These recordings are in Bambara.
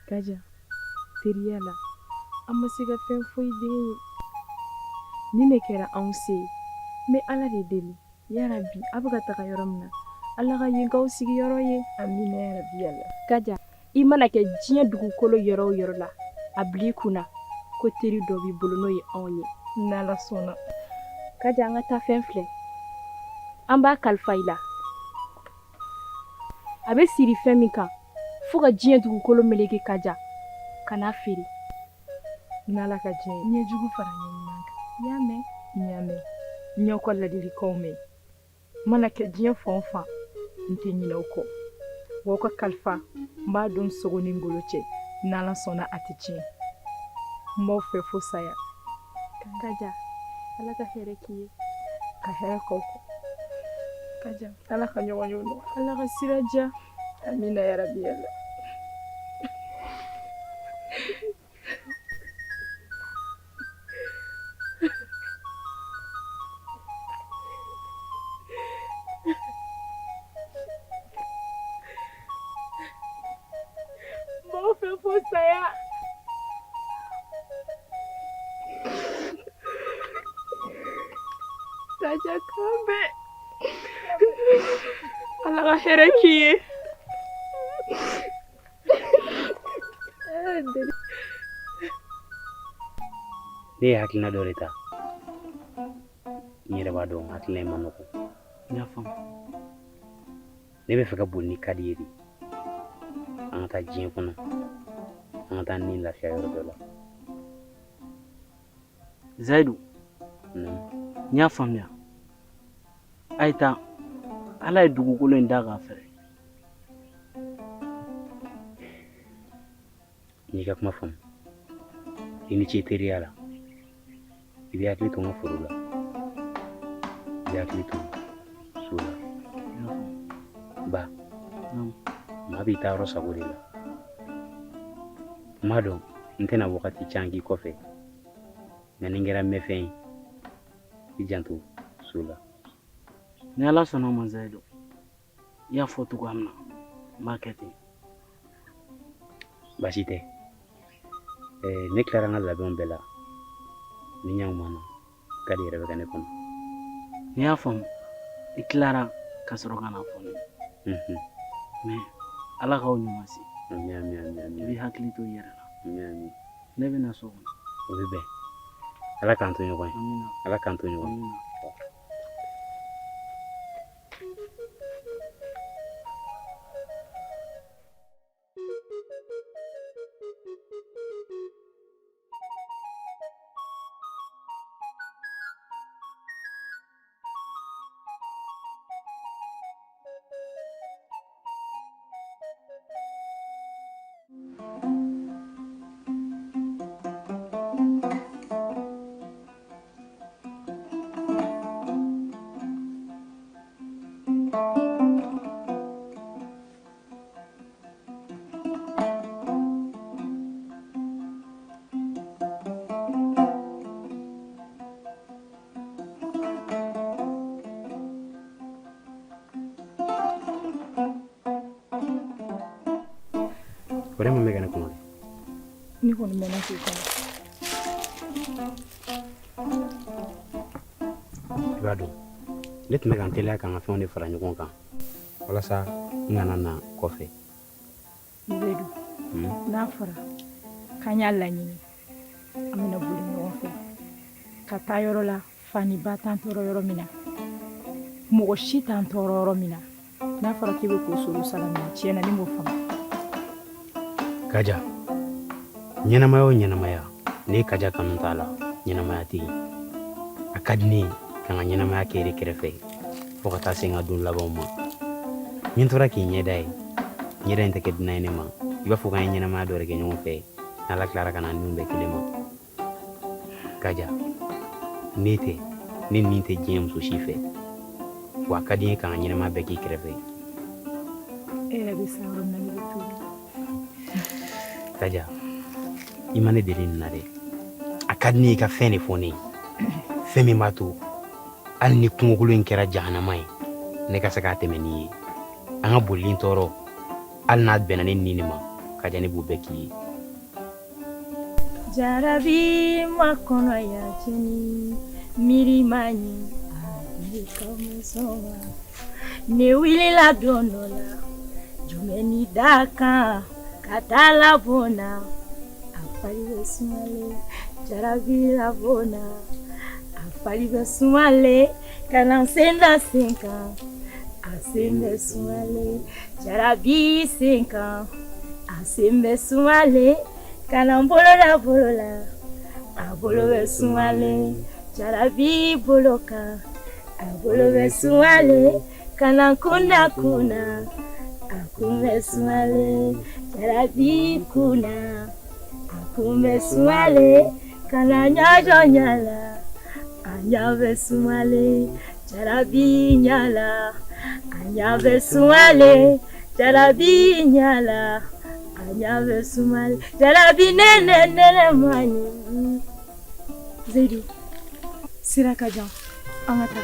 Kaja, teriya la an ma se ka fɛn foyi den ye. Nin de kɛra anw se ye. N bɛ Ala de deli yarabi a bɛ ka taga yɔrɔ min na Ala ka yen k'aw sigiyɔrɔ ye. Amina yarabi Ala. Kaja, i mana kɛ diɲɛ dugukolo yɔrɔ o yɔrɔ la, a bila i kunna ko teri dɔ b'i bolo n'o ye anw ye. N'Ala sɔnna. Kaja, an ka taafɛn filɛ. An b'a kalifa i la. A bɛ siri fɛn min kan fo ka diɲɛ dugukolo meleke Kaja, kan'a feere. N'Ala ka diɲɛ ye. Ɲɛjugu fara ɲɛ ɲuman kan. I y'a mɛn? N y'a mɛn. N y'aw ka ladilikanw mɛn. N mana kɛ diɲɛ fan o fan, n tɛ ɲinɛ aw kɔ. Wa aw ka kalifa, n b'a don n sogo ni n golo cɛ. N'Ala sɔnna a tɛ tiɲɛ. N b'aw fɛ fo saya. Kaja, Ala ka hɛrɛ k'i ye. Ka hɛrɛ k'aw kɔ. Kaja, Ala ka ɲɔgɔn ye nɔgɔya. Ala ka sira diya. Amina yarabi Ala. N b'aw fɛ fo saya. Kaja k'an bɛn. Ala ka hɛrɛ k'i ye. Ne ye hakilina dɔ de ta. N yɛrɛ b'a dɔn hakilina in man nɔgɔn. N y'a faamu. Ne bɛ fɛ ka boli ni Kadi ye de. An ka taa diɲɛ kɔnɔ. An ka taa ni lafiya yɔrɔ dɔ la. Zayidu. N y'a faamuya. A ye taa. Ala ye dugukolo in da k'a fɛrɛ. N y'i ka kuma faamu. I ni ce teriya la. I bɛ hakili to n ka foro la. I bɛ hakili to so la. Ba, maa b'i taayɔrɔ sago de la. N b'a dɔn n tɛna wagati can k'i kɔfɛ. Nka ni n kɛra mɛnfɛn ye, i janto so la. Ni Ala sɔnna ma Zayidu, i y'a fɔ cogoya min na, n b'a kɛ ten. Baasi tɛ. Ne tilara n ka labɛnw bɛɛ la. Ni ɲa ma na, Kadi yɛrɛ bɛ ka ne kɔnɔ. N'i y'a faamu, i tilara ka sɔrɔ ka n'a fɔ ne ye. Mais Ala k'aw ɲuman se. Ami ami ami ami. I b'i hakili to i yɛrɛ la. Ami ami. Ne bɛ na so kɔnɔ. O bɛ bɛn. Ala k'an to ɲɔgɔn ye. Ala k'an to ɲɔgɔn ye. Wɛrɛ min bɛ ka ne kɔnɔ dɛ. Ne kɔni mɛnna k'i kɔnɔ. I b'a dɔn ne tun bɛ ka n teliya ka n ka fɛnw de fara ɲɔgɔn kan walasa n kana na kɔfɛ. Seyidu, n'a fɔra k'an y'a laɲini an bɛna boli ɲɔgɔn fɛ ka taa yɔrɔ la fa ni ba t'an tɔɔrɔ yɔrɔ min na mɔgɔ si t'an tɔɔrɔ yɔrɔ min na n'a fɔra k'i bɛ k'o solo sala minɛ tiɲɛ na ne m'o faamu. Kaja, ɲɛnamaya o ɲɛnamaya ni Kaja kanu t'a la ɲɛnamaya tɛ yen. A ka di ne ye ka n ka ɲɛnamaya kɛ e de kɛrɛfɛ fo ka taa se n ka don labanw ma. Ni n tora k'i ɲɛda ye, ɲɛda in tɛ kɛ dunan ye ne ma. I b'a fɔ k'an ye ɲɛnamaya dɔ de kɛ ɲɔgɔn fɛ n'Ala tilara ka na ninnu bɛɛ kelen ma. Kaja, ne tɛ ne ni tɛ diɲɛ muso si fɛ wa a ka di n ye ka n ka ɲɛnamaya bɛɛ k'i kɛrɛfɛ. E yɛrɛ bɛ sa yɔrɔ min na ne bɛ to yen. Kaja, i ma ne deli nin na dɛ. A ka di ne ye i ka fɛn de fɔ ne ye. Fɛn min b'a to hali ni kungokolon in kɛra jahanama ye, ne ka se k'a tɛmɛ n'i ye. An ka bolili tɔɔrɔ hali n'a bɛnna ne ni nin ma, Kaja ne b'o bɛɛ k'i ye. Jarabi ma kɔnɔ ya cɛni miiri ma ɲi a deli ka muso ma ne wulila don dɔ la jumɛn ni da kan ka taa labon na a fari bɛ sumalen jarabi labon na a fari bɛ sumalen ka na sen da sen kan a sen bɛ sumalen jarabi sen kan a sen bɛ sumalen ka na n bolo da bolo la a bolo bɛ sumalen jarabi bolo kan a bolo bɛ sumalen ka na n kun da kun na a kun bɛ sumalen jarabi kun na a kun bɛ sumalen ka na ɲɛ jɔ ɲɛ la a ɲɛ bɛ sumalen jarabi ɲɛ la a ɲɛ bɛ sumalen jarabi ɲɛ la a ɲɛ bɛ sumalen jarabi nɛnɛ nɛnɛ ma ɲi. Zeyidu, sira ka jan, an ka taa.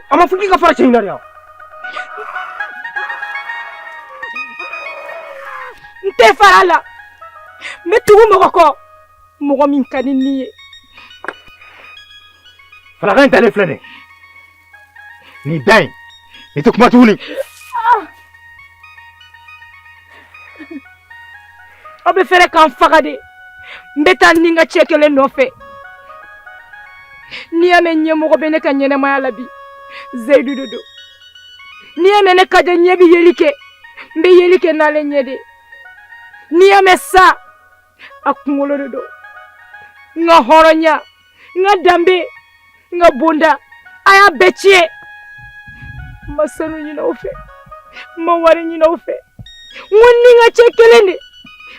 A ma fɔ k'i ka fara cɛ in na de wa? N tɛ fara a la. N bɛ tugu mɔgɔ kɔ, mɔgɔ min ka di ni ye. Falakan in talen filɛ nin ye. Nin da in, nin tɛ kuma tuguni. Aw bɛ fɛɛrɛ k'an faga de. N bɛ taa ni n ka cɛ kelen nɔfɛ. N'i y'a mɛn ɲɛmɔgɔ bɛ ne ka ɲɛnamaya la bi, Zeyidu de don. N'i y'a mɛn ne Kaja ɲɛ bɛ yeli kɛ, n bɛ yeli kɛ n'ale ɲɛ de. N'i y'a mɛn sa, a kunkolo de don. N ka hɔrɔnya, n ka danbe, n ka bonda, a y'a bɛɛ tiɲɛ. N ma sanu ɲini aw fɛ, n ma wari ɲini aw fɛ. N ko ni n ka cɛ kelen de,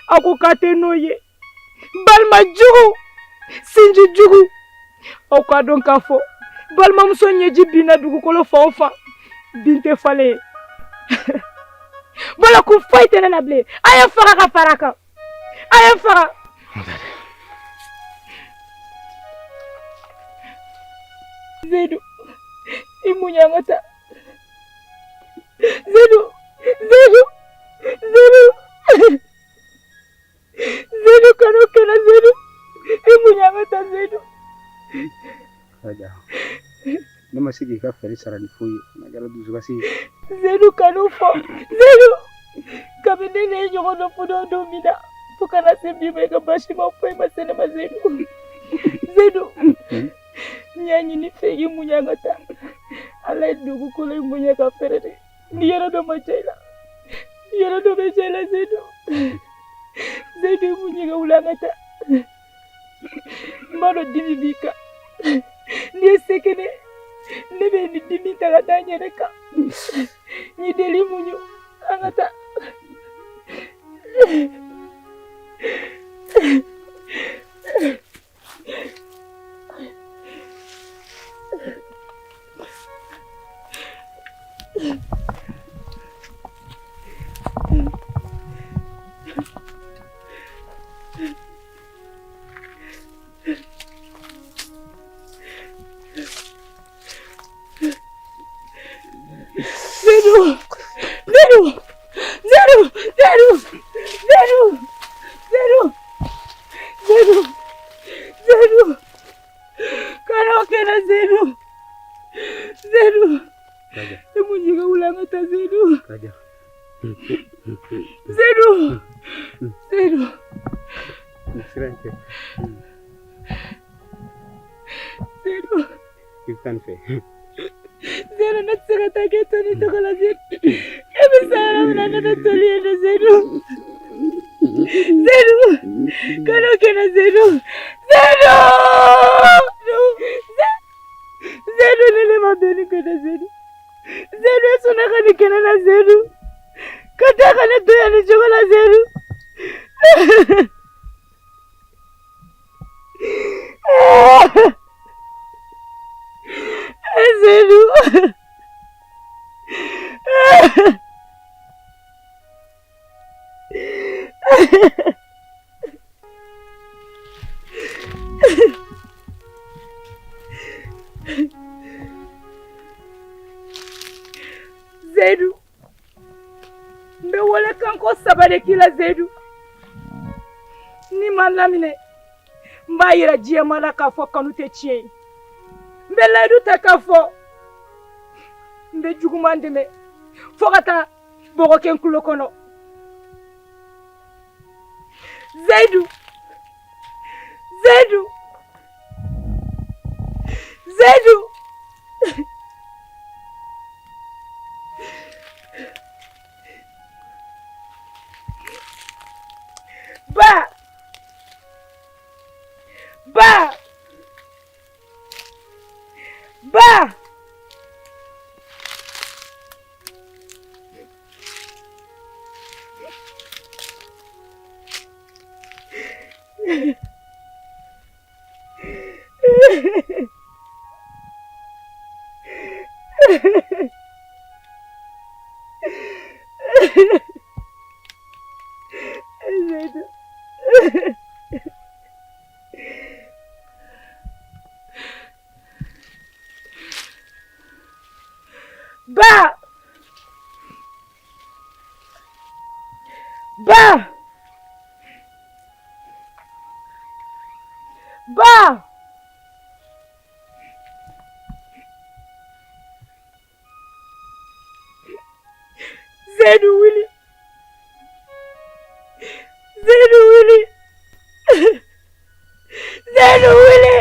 a ko k'a tɛ n'o ye. Balima jugu, sinji jugu, aw k'a dɔn k'a fɔ balimamuso ɲɛji binna dugukolo fan o fan, bin tɛ falen ye. Bolo kun foyi tɛ ne la bilen. A ye n faga ka fara a kan. A ye n faga. Zeyidu, i muɲu an ka taa. Zeyidu, Zeyidu, Zeyidu. Zeyidu kan'o kɛ n na Zeyidu. I muɲu an ka taa Zeyidu. Kaja, ne ma se k'i ka fɛɛrɛ sara ni foyi ye, n'a kɛra dusukasi ye. Zeyidu kan'o fɔ. Zeyidu, kabini ne n'e ɲɔgɔn dɔn fo don min na, fo ka na se bi ma i ka baasi ma foyi ma se ne ma Zeyidu. Zeyidu, n y'a ɲini i fɛ i k'i muɲu an ka taa. Ala ye dugukolo in bonya ka fɛrɛ de. Ni yɔrɔ dɔ ma diya i la, ni yɔrɔ dɔ bɛ diya i la Zeyidu. Zeyidu i muɲu ka wuli an ka taa. N b'a dɔn dimi b'i kan. N'i ye se kɛ ne ye, ne bɛ nin dimi ta ka da n yɛrɛ kan. N y'i deli i muɲu an ka taa. Zeyidu! Zeyidu! Zeyidu! Zeyidu! Seyidu, Seyidu. Nin sira in tɛ. Seyidu. I bɛ taa nin fɛ. Seyidu, ne tɛ se ka taa k'e to nin cogo la Seyidu. E bɛ sa yɔrɔ min na ne bɛ toli yen de Seyidu. Seyidu, kan'o kɛ n na Seyidu. Seyidu! Seyidu, ne de ma bɛn nin ko in na Seyidu. Seyidu, e sɔnna ka nin kɛ ne la Seyidu. Ka taa ka ne to yan nin cogo la Seyidu. Seyidu. Seyidu, n bɛ welekan ko saba de k'i la Seyidu. N'i ma n laminɛ, n b'a yira diɲɛmaa la k'a fɔ kanu tɛ tiɲɛ ye. N bɛ layidu ta k'a fɔ n bɛ juguman dɛmɛ fo ka taa bɔgɔ kɛ n tulo kɔnɔ. Seyidu, Seyidu, Seyidu. Ba! Ba! Ba! Seyidu. Ba! Ba! Ba! Seyidu wuli! Seyidu wuli! Seyidu wuli!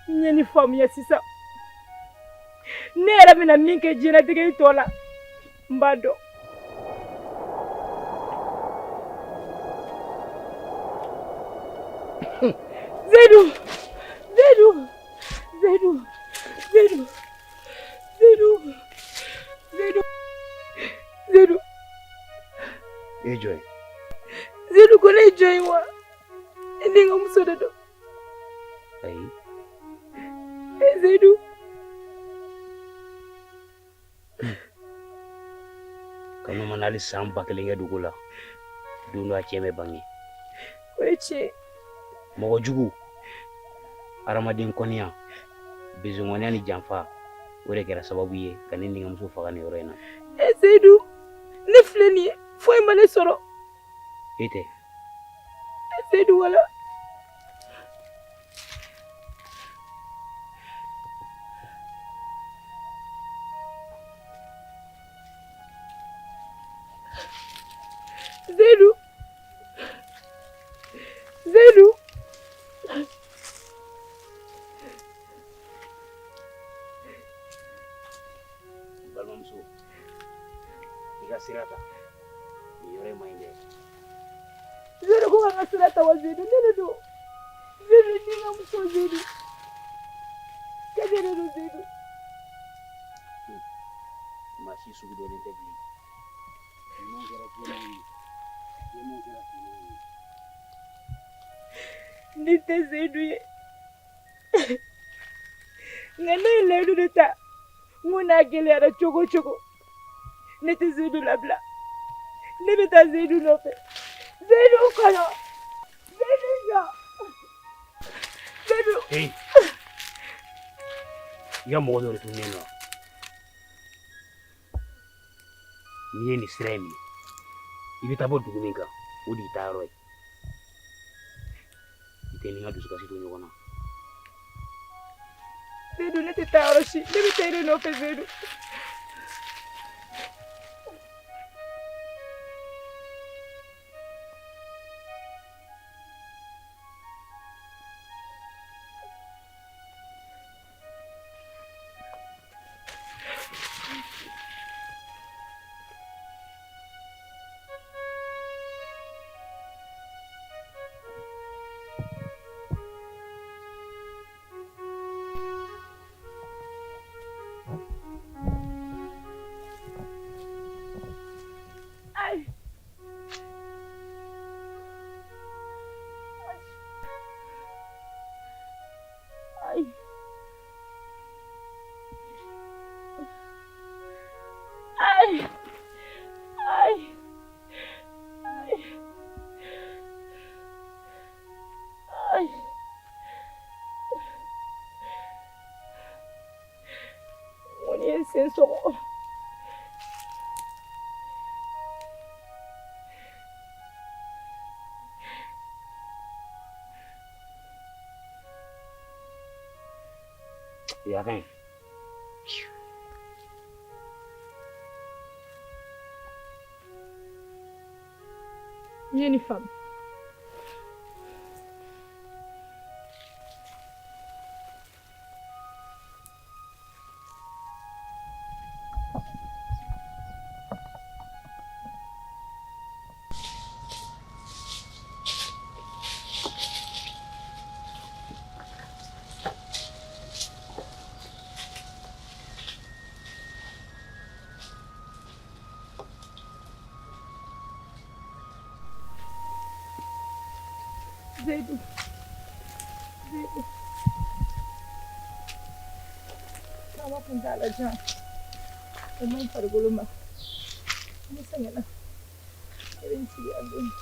N ye nin faamuya sisan. Ne yɛrɛ bɛna min kɛ diɲɛlatigɛ in tɔ la, n b'a dɔn. Seyidu! Seyidu! Seyidu! Seyidu! Seyidu! Seyidu! Seyidu! E ye jɔn ye? Seyidu ko ne ye jɔn ye wa? E ni ka muso de don. Ayi. E Seyidu. Kanu mana hali san 1000 kɛ dugu la, don dɔ a tiɲɛ bɛ bange. O ye tiɲɛ ye. Mɔgɔ jugu, hadamaden kɔniya, besonkɔniya ni janfa, o de kɛra sababu ye ka ne ni n ka muso faga nin yɔrɔ in na. E Seyidu, ne filɛ nin ye, foyi ma ne sɔrɔ. E tɛ. E Seyidu wala. Seyidu. Seyidu. Balimamuso, i ka sira ta. Nin yɔrɔ in man ɲi dɛ. Seyidu ko ka n ka sira ta wa Seyidu ne de don. Seyidu ni n ka muso Seyidu. K'e de don Seyidu. Maa si sugu dɔnnen tɛ bilen. Ɲumanw kɛra jɛmanw ye, jɛmanw kɛra finmanw ye. Nin tɛ Seyidu ye. Nka ne ye layidu de ta. N ko n'a gɛlɛyara cogo o cogo, ne tɛ Seyidu labila. Ne bɛ taa Seyidu nɔfɛ. Seyidu kɔnɔ. Seyidu jɔ. Seyidu. Hey. I ka mɔgɔ dɔ de tununnen don wa? N'i ye nin sira in minɛ, i bɛ taa bɔ dugu min kan, o de y'i taayɔrɔ ye. I tɛ tɛ ni n ka dusukasi to ɲɔgɔn na. Seyidu, ne tɛ taa yɔrɔ si, ne bɛ taa e de nɔfɛ Seyidu. Ay. Ay. Ay. Ay. Ay. Ay. Ŋɔni ye n sen sɔgɔ. Ya ka ɲi. N ye nin faamu. Zeyidu, Zeyidu. Taama kuntaala jan, o man ɲi farikolo ma. Ne sɛgɛnna. Ne bɛ n sigi yan dɔɔnin.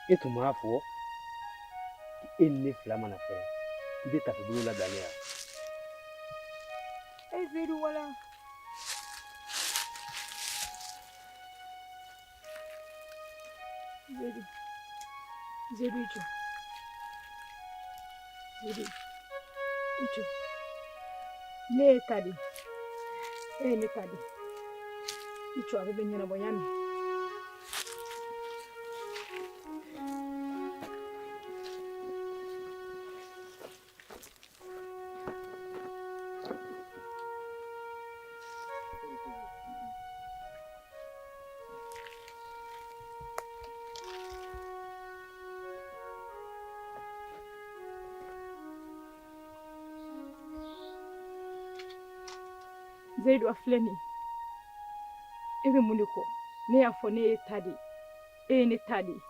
E tun m'a fɔ e ni ne fila mana fɛ i bɛ tafe bolo labila ne yan. E Zeyidu wala. Zeyidu. Zeyidu i jɔ. Zeyidu i jɔ. Ne ye ta de. E ye ne ta de. I jɔ a bɛɛ bɛ ɲɛnabɔ y'a mɛn. Zeyidu a filɛ nin ye. E bɛ mun de kɔ? Ne y'a fɔ ne ye ta de ye. E ye ne ta de ye.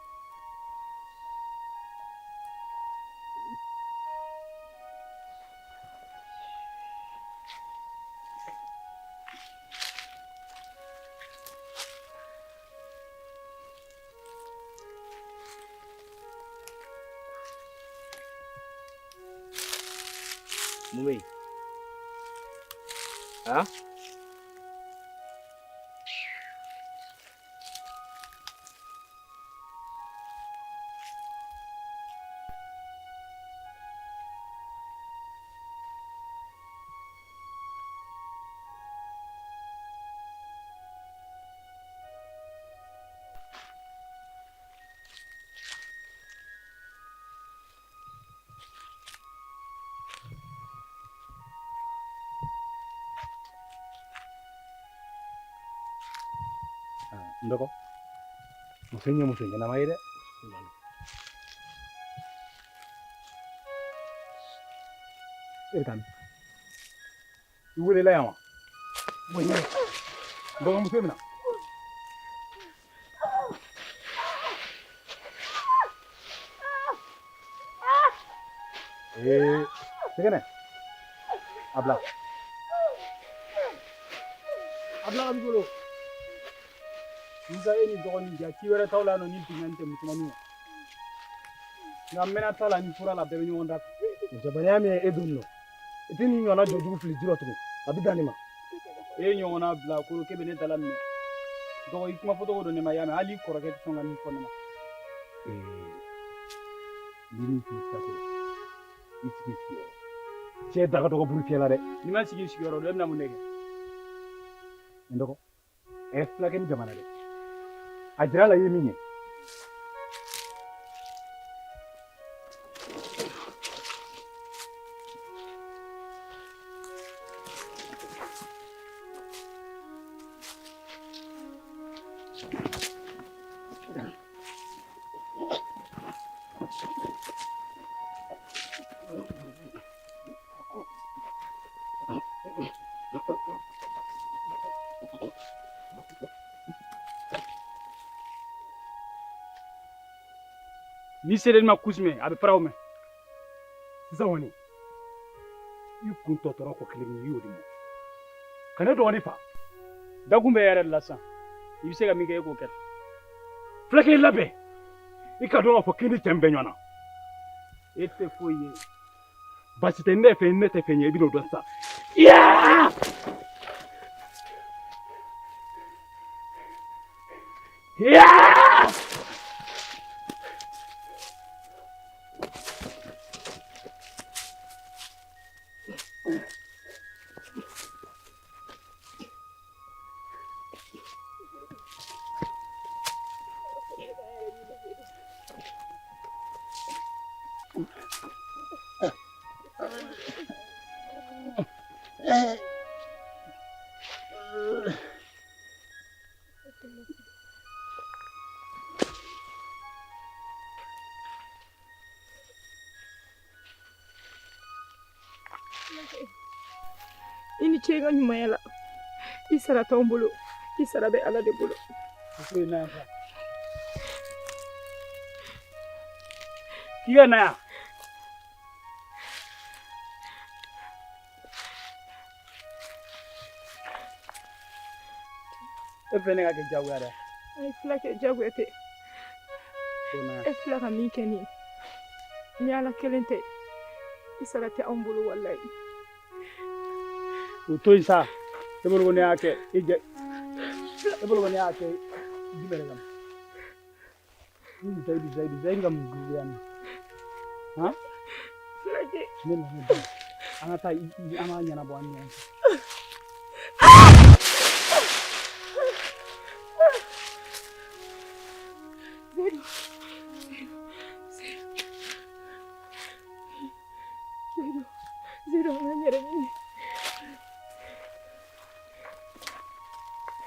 Mun bɛ yen? Han? N dɔgɔ, muso in ye muso ɲɛnama ye dɛ. E bɛ taa min? I welela yan wa? N dɔgɔmuso in minɛ. Ee, sɛgɛnɛ. A bila. A bila ka b'i bolo. Musa e ni dɔgɔnin ja ci wɛrɛ t'aw la nɔ ni binkanni tɛ musomaninw. Nka n mɛnna ta la ni fura la bɛɛ bɛ ɲɔgɔn da fɛ. Jabaliya min ye e don nɔ i tɛ nin ɲɔgɔnna jɔjugu fili ji la tugun a bɛ dan nin ma. E ye ɲɔgɔnna bila koro k'e bɛ ne dala minɛ. Dɔgɔ i kuma fɔcogo don ne ma y'a mɛn hali i kɔrɔkɛ tɛ sɔn ka min fɔ ne ma. Ni min t'i ta kɛ i sigi sigiyɔrɔ cɛ da ka dɔgɔ buru fiyɛ la dɛ. N'i ma sigi sigiyɔrɔ dɔn e bɛna mun de kɛ? N dɔgɔ ɛ fulakɛ ni jamana dɛ a jira la i ye min ye. N'i sera ma kusi mɛn a bɛ faraw mɛn. Sisan kɔni i kun tɔ tora ko kelen min i y'o de mɔ ka ne dɔgɔnin fa. Dakun bɛ e yɛrɛ de la sisan i bɛ se ka min kɛ e k'o kɛ. Fulakɛ i labɛn i ka dɔn k'a fɔ k'i ni cɛ min bɛ ɲɔgɔn na. E tɛ foyi ye. Baasi tɛ ne fɛ ne tɛ fɛn ye i bɛn'o dɔn sisan. Yaa! Yaa! I ni ce i ka ɲumanya la. I sara t'anw bolo, i sara bɛ Ala de bolo. K'i ka na yan. E fɛ ne ka kɛ jagoya dɛ. Ayi fulakɛ, jagoya tɛ. E fila ka min kɛ nin ye, ni Ala kelen tɛ, i sara tɛ anw bolo walayi. O to yen sa. E bolo ko ne y'a kɛ e jɛ. E bolo ko ne y'a kɛ jumɛn de kama? Ni Zayidu Zayidu Zayidu ka mun giliya nin? Han? Fulakɛ. Ne nana bi. An ka taa an k'a ɲɛnabɔ an ni ɲɔgɔn cɛ. Zayidu. Zayidu. Zayidu, an k'an yɛrɛ ɲini.